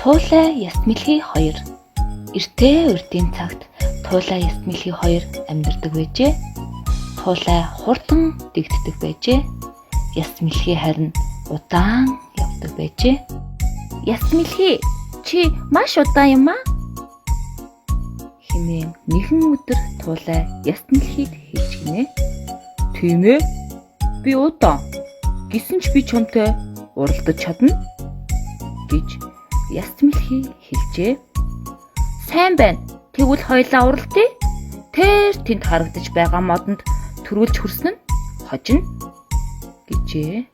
Туулай Ясмэлхий хоёр. Эртээ урдын цагт Туулай Ясмэлхий хоёр амьдардаг байжээ. Туулай хурдан дэгддэг байжээ. Ясмэлхий харин удаан явдаг байжээ. Ясмэлхий, чи маш удаан юм аа хэмээн нэгэн өдөр Туулай Ясмэлхийд хэлж гинэ. Тийм ээ. Би удаан. Гэсэн ч би чамтай уралдаж чадна гэж Ясмэлхий хэлжээ. Сайн байна. Тэгвэл хоёлаа уралдъя. Тэр тэнд харагдаж байгаа модонд төрүүлж хүрсэн нь хожино гэжээ.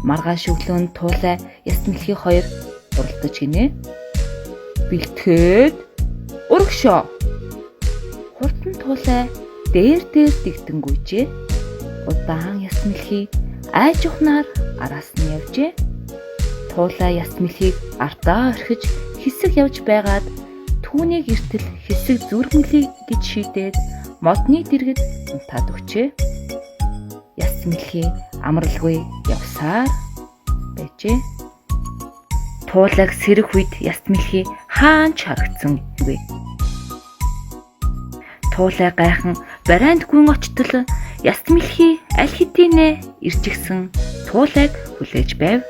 Маргааш өглөө нь Туулай Ясмэлхий хоёр уралдаж гинэ. Бэлтгээд урагшоо. Хурдан Туулай дээр дээр дэгдэнгүйжээ. Удаан Ясмэлхий айж ухнаар араас нь явжээ. Туулай Ясмэлхийг ардаа орхиж хэсэг явж байгаад түүнийг эртэл хэсэг зүрхмэлье гэж шийдээд модны дэргэд унтаад өгчээ. Ясмэлхий амралгүй явсаар байжээ. Туулайг сэрэх үед Ясмэлхий хаан ч харагдсангүй. Туулай гайхан барайнд гүн очтол Ясмэлхий аль хэдийнэ ирчихсэн Туулайг хүлээж байв.